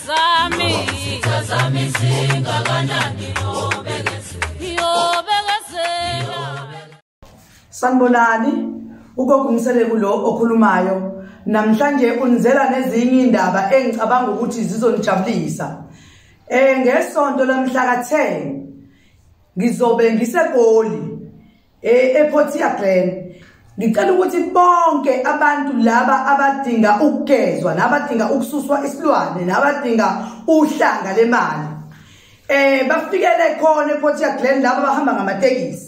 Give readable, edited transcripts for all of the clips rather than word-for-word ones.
zami, izitha zami zingakanani, yobekezela. Sanibonani, ugogo uMseleku lo okhulumayo. Namhlanje unizela nezinye indaba engicabanga ukuthi zizonijabulisa. Ngesonto lamhla ka-10 ngizobe ngiseGoli ePortia Glen. Ngicela ukuthi bonke abantu laba abadinga ukugezwa nabadinga ukususwa isilwane nabadinga uhlanga lemali bafikele khona ePortia Glen. Laba bahamba ngamatekisi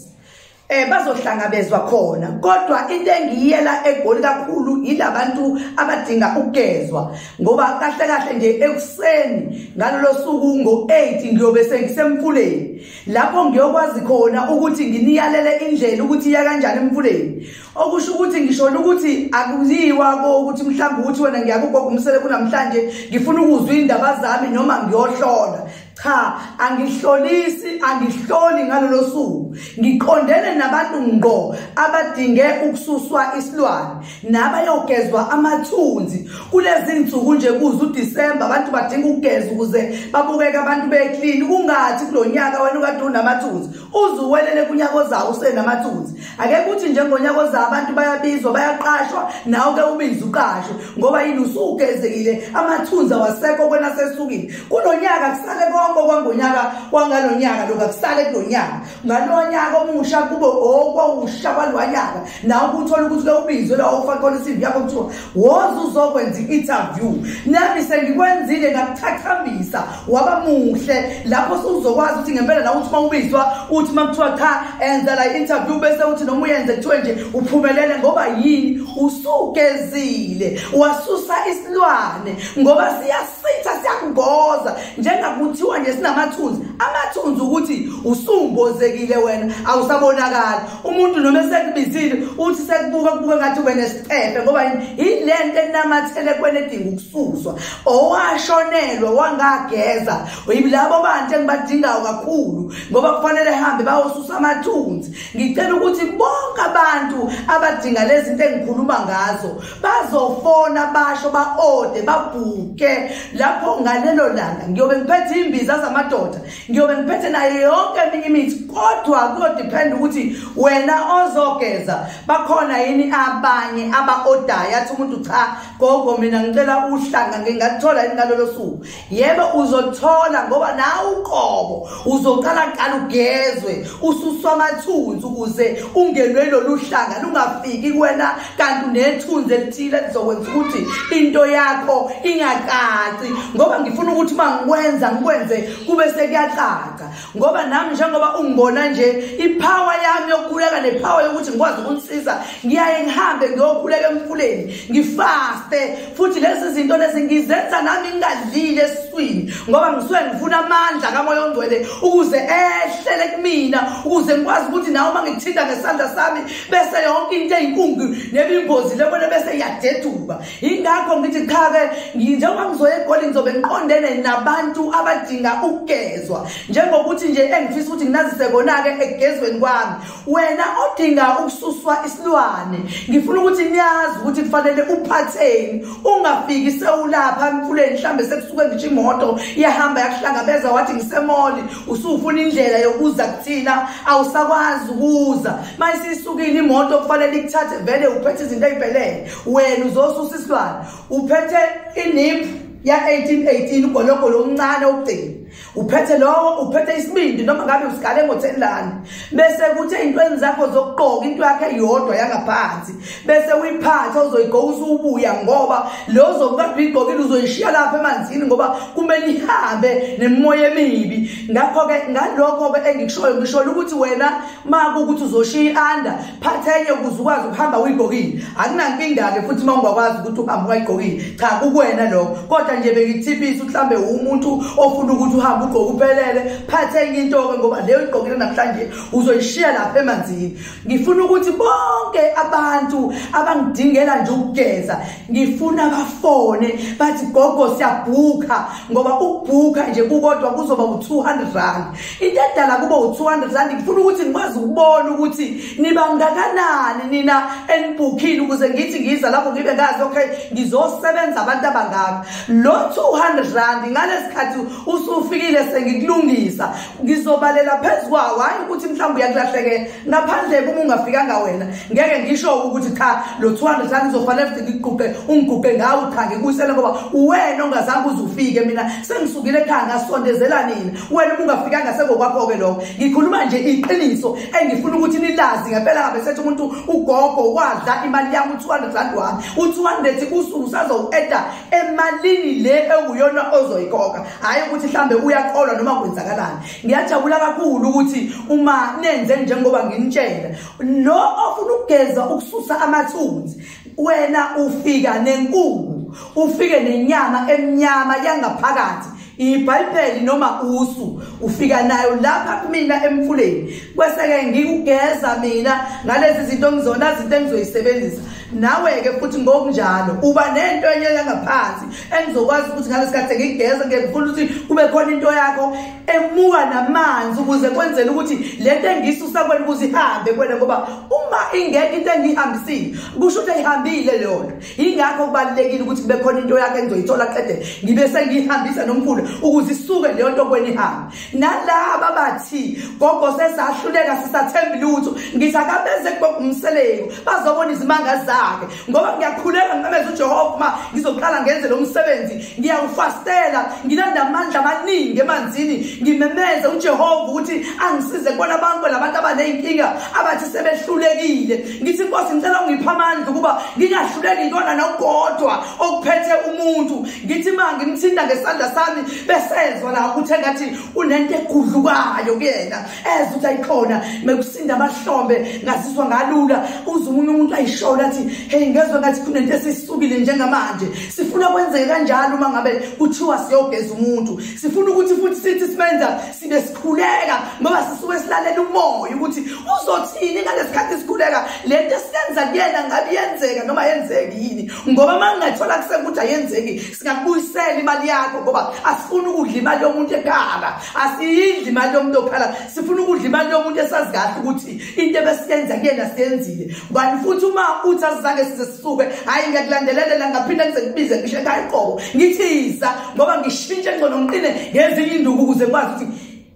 bazohlangabezwa khona. Kodwa into engiyela eGoli kakhulu yilabantu abadinga ukugezwa, ngoba kahle kahle nje ekuseni ngalolo suku ngo-8 ngiyobe sengisemfuleni, lapho ngiyokwazi khona ukuthi nginiyalele indlela ukuthi iya kanjani emfuleni. Okusho ukuthi ngisho ukuthi akuyiwa ko ukuthi mhlawumbe ukuthi wena ngiyakugogo uMseleku namhlanje ngifuna ukuzwa indaba zami noma ngiyohlola. Cha, angihlolisi, angihloli ngalolo suku. Ngiqondene nabantu ngqo abadinge ukususwa isilwane nabayogezwa amathunzi. Kulezi insuku nje kuze uDisemba abantu badinga ukugeza ukuze babukeke abantu beclean. Kungathi kulonyaka wena ukade unamathunzi uzuwelele kunyaka ozayo usenamathunzi. Ake kuthi njengonyaka ozayo abantu bayabizwa bayaqashwa, nawe ke ubiza uqashwe, ngoba yini usugezekile, amathunzi awasekho kwena sesukile. Kulonyaka kusale konke kwangonyaka kwangalonyaka lokho akusale kulonyaka. Ngalonyaka omusha kube okwawusha kwalwanyaka, nawe ukuthola ukuthi ke ubizwe la ufaka khona iCV yakho kuthiwa woza uzokwenza i-interview. Nami sengikwenzile ngakuchachambisa waba muhle, lapho usuzokwazi ukuthi ngempela nawe uthi mawubizwa uthi makuthiwa cha enza la interview, bese uthi noma uyenze kuthiwe nje uphumelele. Ngoba yini? Usugezile wasusa isilwane, ngoba siyasitha siyakungoza. Njengakuthiwa nje sinamathunzi, amathunzi ukuthi usumbozekile wena, awusabonakali. Umuntu noma esekubizile uthi sekubuka kubuka ngathi ube nesicefe, ngoba yilento enamathele kwena edinga ukususwa. Owashonelwa wangageza yilabo bantu engibadingayo kakhulu, ngoba kufanele hambe bayosusa amathunzi. Ngicela ukuthi bonke abantu abadinga lezi zinto engikhuluma ngazo bazofona basho ba-ode babhuke lapho ngalelo langa. Ngiyobe ngiphethe imbiza zamadoda, ngiyobe ngiphethe nayo yonke eminye imithi, kodwa kuyodepend ukuthi wena ozogeza bakhona yini abanye aba-odayo. Athi umuntu cha gogo mina ngicela uhlanga, ngingathola yini ngalolo suku? Yebo uzothola, ngoba nawe uqobo uzoqala qala ugezwe ususwa amathunzi ukuze ungenwe lolu hlanga lungafiki kuwena kanti unethunzi elithile elizokwenza ukuthi into yakho ingacaci. Ngoba ngifuna ukuthi uma ngikwenza ngikwenze kube sekuyacaca, ngoba nami njengoba ungibona nje ipower yami yokukhuleka nepower yokuthi ngikwazi ukunisiza, ngiyaye ngihambe ngiyokhuleka emfuleni ngifaste. Futhi lezi zinto lezi ngizenza nami ngingadlile esiswini, ngoba ngisuke ngifuna amandla kaMoya oNgcwele ukuze ehlele kumina, ukuze ngikwazi ukuthi nawe uma ngikuthinta ngesandla sami bese yonke into eyinkungu nebingozi lebona bese iyadeduka. Ingakho ngithi cha ke njengoba ngizoya eGoli ngizobe ngiqondene nabantu abadinga ukugezwa, njengokuthi nje engifisa ukuthi nginazise kona ke ekugezweni kwami. Wena odinga ukususwa isilwane, ngifuna ukuthi niyazi ukuthi kufanele uphatheni, ungafiki sewulapha emfuleni mhlambe sekusuke ngisho imoto iyahamba yakuhlangabeza wathi ngisemoli, usufuna indlela yokuza kuthina awusakwazi ukuza. Mayisisukile imoto kufanele ikuthathe vele uphethe izinto eziphelele. Wena uzosusa isilwane uphethe inip ya 1818 ugologolo omncane wokugcina, uphethe lowo, uphethe isibindi noma ngabe usigale ngo-10 rand, bese kuthi ey'ntweni zakho zokugqoka into yakho eyodwa yangaphansi bese uyiphathe uzoyigqoka usubuya, ngoba lo ozokade uyigqokile uzoyishiya lapha emanzini, ngoba kumele ihambe nemimoya emibi. Ngakho-ke ngalokho-ke engikushoyo, ngishoyo ukuthi wena ma kuwukuthi uzoshiya i-under, phatha enye ukuze ukwazi ukuhamba uyigqokile. Akunankinga-ke futhi uma ungakwazi ukuthi uhambe ungayigqokile, cha kukuwena lokho. Kodwa nje bengikuthipisa mhlambe umuntu ofuna ukuthi uhambe ugqoke uphelele, phathe enye into-ke ngoba leyo igqokile namhlanje uzoyishiya lapha emanzini. Ngifuna ukuthi bonke abantu abangidingela nje ukugeza, ngifuna bafone bathi gogo siyabhukha, ngoba ukubhukha nje kukodwa kuzoba u-200 rand. Into edala kuba u-200 rand, ngifuna ukuthi ngikwazi ukubona ukuthi nibangakanani nina enibhukhile, ukuze ngithi ngiza lapho ngibe ngazi okay ngizosebenza abantu abangaka. Lo 200 rand ngalesikhathi usufikile sengikulungisa, ngizobalela phezu kwawo, hayi ukuthi mhlawumbe uyakulahlekela. Ngaphandle uma ungafikanga wena ngeke ngisho ukuthi cha lo 200 rand ngizofanele futhi ngikuguqe ungiguqe ngawo, cha ngikuyisele ngoba wena ongazange uzufike, mina sengisukile ekhaya ngasondezela nina, wena uma ungafikanga sengokwakho-ke lokho. Ngikhuluma nje iqiniso engifuna ukuthi nilazi ngempela. Ngabe sethi umuntu ugogo wadla imali yami u-200 rand wami, u-200 usuku usazowu-eda emalini le ekuyona ozoyikhokha, hhayi ukuthi mhlambe uyaqolwa noma kwenzakalani. Ngiyajabula kakhulu ukuthi uma nenze njengoba nginitshela, lo ofuna ukugeza ukususa amathunzi, wena ufika nenkukhu, ufike nenyama emnyama yangaphakathi, iBhayibheli noma usu, ufika nayo lapha kumina emfuleni, kwese-ke ngikugeza mina ngalezi zinto ngizona izinto engizoyisebenzisa. Nawe-ke futhi ngokunjalo uba nento enye yangaphansi engizokwazi ukuthi ngalesikhathi ngigeza, ngifuna ukuthi kube khona into yakho emuka namanzi, ukuze kwenzele ukuthi lento engiyisusa kwena ukuze ihambe kwena, ngoba uma ingekho into engiyihambisile kusho ukuthi ayihambile leyo nto. Yingakho kubalulekile ukuthi kube khona into yakho engizoyithola qede ngibe sengiyihambisa nomfula ukuze isuke leyo nto kwena ihambe. Nalaba bathi gogo sesahluleka sisathembi lutho, ngithi akabeze kugogo uMseleku bazobona izimanga zakhe, ngoba ngiyakhuleka ngimemeza uJehova uma ngizoqala ngenze lo msebenzi, ngiyawufastela ngilanda amandla amaningi emanzini, ngimemeze uJehova ukuthi angisize kubona abantu labantu abaneyinkinga abathi sebehlulekile. Ngithi Nkosi ngicela ungiphe amandla ukuba ngingahluleki kona nokodwa okuphethe umuntu. Ngithi ma ngimthinta ngesandla sami besezwa la ukuthi engathi unento egudlukayo kuyena, ezwe ukuthi ayikhona, mekusinda amahlombe ngazizwa ngalula. Uze umunye umuntu ayishola athi hey ngezwe ngathi kunento esisukile njengamanje. Sifuna kwenzeke kanjalo uma ngabe kuthiwa siyogeza umuntu, sifuna ukuthi futhi sithi simenza sibe sikhuleka, ngoba sisuke silalela umoya ukuthi uzothini ngalesikhathi sikhuleka, lento esiyenza kuyena ngabe yenzeka noma yenzeki yini, ngoba uma ngingathola kusekuthi ayenzeki singakubuyisela imali yakho, ngoba asifuni ukudla imali yomuntu ekhala, asiyidli imali yomuntu okhala, sifuna ukudla imali yomuntu esazi kahle ukuthi into ebesiyenza kuyena siyenzile. Kanti futhi uma uthi asizange size sisuke, hayi ngiyakulandelelela ngaphinda ngize ngibize ngisho ekhaya iqobo ngithiza, ngoba ngishintshe ngcono ngiqine ngezinye induku ukuze ngikwazi ukuthi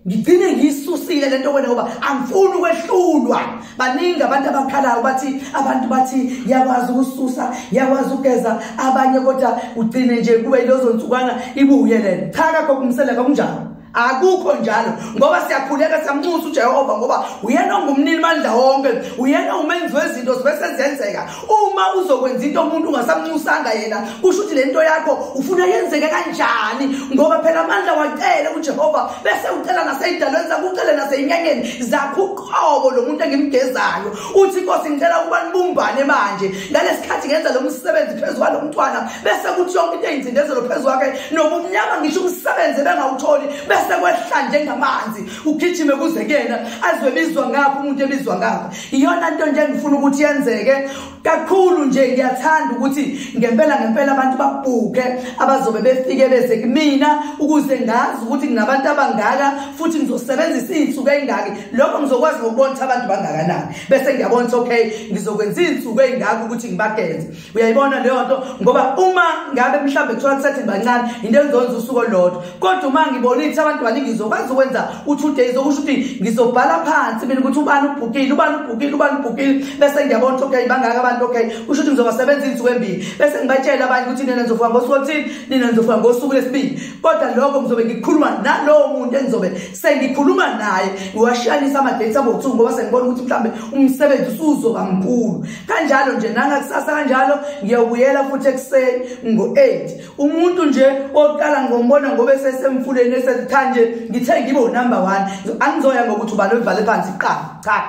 ngigcine ngiyisusile lento wena, ngoba angifuni ukwehlulwa. Baningi abantu abakhalayo bathi abantu bathi ngiyakwazi ukususa, ngiyakwazi ukugeza abanye, kodwa ugcine nje kube lezo nsukwana ibuye lento. Cha kakho kumseleka kunjalo, akukho njalo, ngoba siyakhuleka siyamnxusa uJehova, ngoba uyena ongumnini mandla wonke, uyena umenzi wezinto zibe sezenzeka. Uma uzokwenza into umuntu ungasamnxusanga yena, kusho ukuthi lento yakho ufuna yenzeke kanjani, ngoba phela amandla wacele uJehova, bese ucela naseyidalweni zakho, ucele naseyinyangeni zakho uqobo lo muntu engimgezayo. Uthi Nkosi ngicela ukuba nibumbane manje ngalesikhathi ngenza lo msebenzi phezu kwalo mntwana, bese kuthi yonke into eyingcindezelo phezu kwakhe nobumnyama ngisho umsebenzi bengawutholi, bese kwehla njengamanzi ugijime kuze kuyena azwe bizwa ngapha umuntu ebizwa ngapha. Iyona nto nje engifuna ukuthi yenzeke kakhulu nje. Ngiyathanda ukuthi ngempela ngempela abantu babhuke abazobe befike beze kumina, ukuze ngazi ukuthi nginabantu abangaka futhi ngizosebenzisa iy'nsuku ey'ngaki. Lokho ngizokwazi ngokubona ukuthi abantu bangakanani, bese ngiyabona ukuthi okay ngizokwenza iy'nsuku ey'ngaki ukuthi ngibageze. Uyayibona leyo nto, ngoba uma ngabe mhlawumbe kuthiwa kusethi bancane into engizokwenza usuku olulodwa, kodwa uma ngibona ukuthi abantu baningi ngizokwazi ukwenza u-2 days, okusho ukuthi ngizobhala phansi mina ukuthi ubani ubhukile, ubani ubhukile, ubani ubhukile, bese ngiyabona ukuthi okay bangaka abantu, okay kusho ukuthi ngizobasebenza iy'nsuku embili, bese ngibatshela abanye ukuthi nina nizofika ngosuku oluthile, nina nizofika ngosuku lesibili. Kodwa lokho ngizobe ngikhuluma nalowo muntu engizobe sengikhuluma naye, ngiwashiyanisa ama-dates abo-2, ngoba sengibona ukuthi mhlawumbe umsebenzi usuzoba mkhulu. Kanjalo nje nangakusasa kanjalo ngiyabuyela futhi ekuseni ngo-8. Umuntu nje oqala ngombona ngoba esesemfuleni esethi nje ngithe ngibe unumber 1, angizoya ngokuthi ubani ovale phansi kuqala, cha,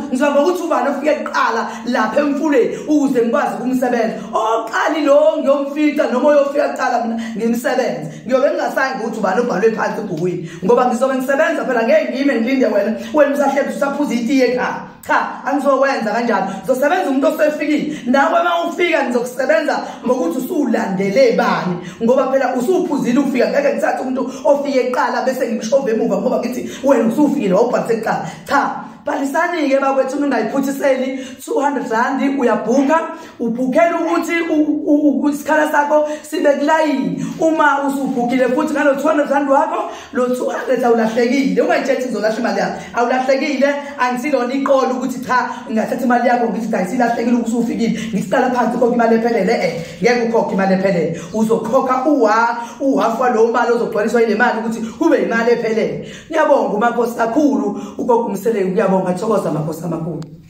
ngizoya ngokuthi ubani ofike kuqala lapha emfuleni. Ukuze ngikwazi ukumsebenza. Oqali lo ngiyomfica noma uyofika kuqala mina ngimsebenze. Ngiyobe ngingasangi ukuthi ubani obhalwe phansi ebhukwini, ngoba ngizobe ngisebenza phela, ngeke ngime ngilinde wena, wena usahlezi usaphuza itiye ekhaya. Cha, angizokwenza kanjalo. Ngizosebenza umuntu osefikile. Nawe uma ufika ngizokusebenza ngokuthi usulandele bani, ngoba phela usuphuzile ukufika. Ngeke ngithathe umuntu ofike kuqala bese ngimshove emuva ngoba ngithi wena usufikile wawubhalise kuqala. Cha, bhalisani-ke bakwethu, ningayiphuthiseli. 200 rand uyabhukha, ubhukhela ukuthi isikhala sakho sibe kulayini. Uma usubhukhile futhi ngalo 200 rand wakho, lo 200 awulahlekile. Ungayitshethi ngizolahla imali yakho, awulahlekile. Angisilona iqolo ukuthi cha ngingathatha imali yakho ngithi cha isilahlekile usufikile, ngithi phansi ukhokha imali ephelele. Ngeke ukhokhe imali ephelele, uzokhokha uhafu walowo mali ozogcwaliswa yile mali ukuthi kube imali ephelele. Ngiyabonga umakhosi kakhulu, ugogo uMseleku. Ngiyabonga, thokoza makhosi amakhulu.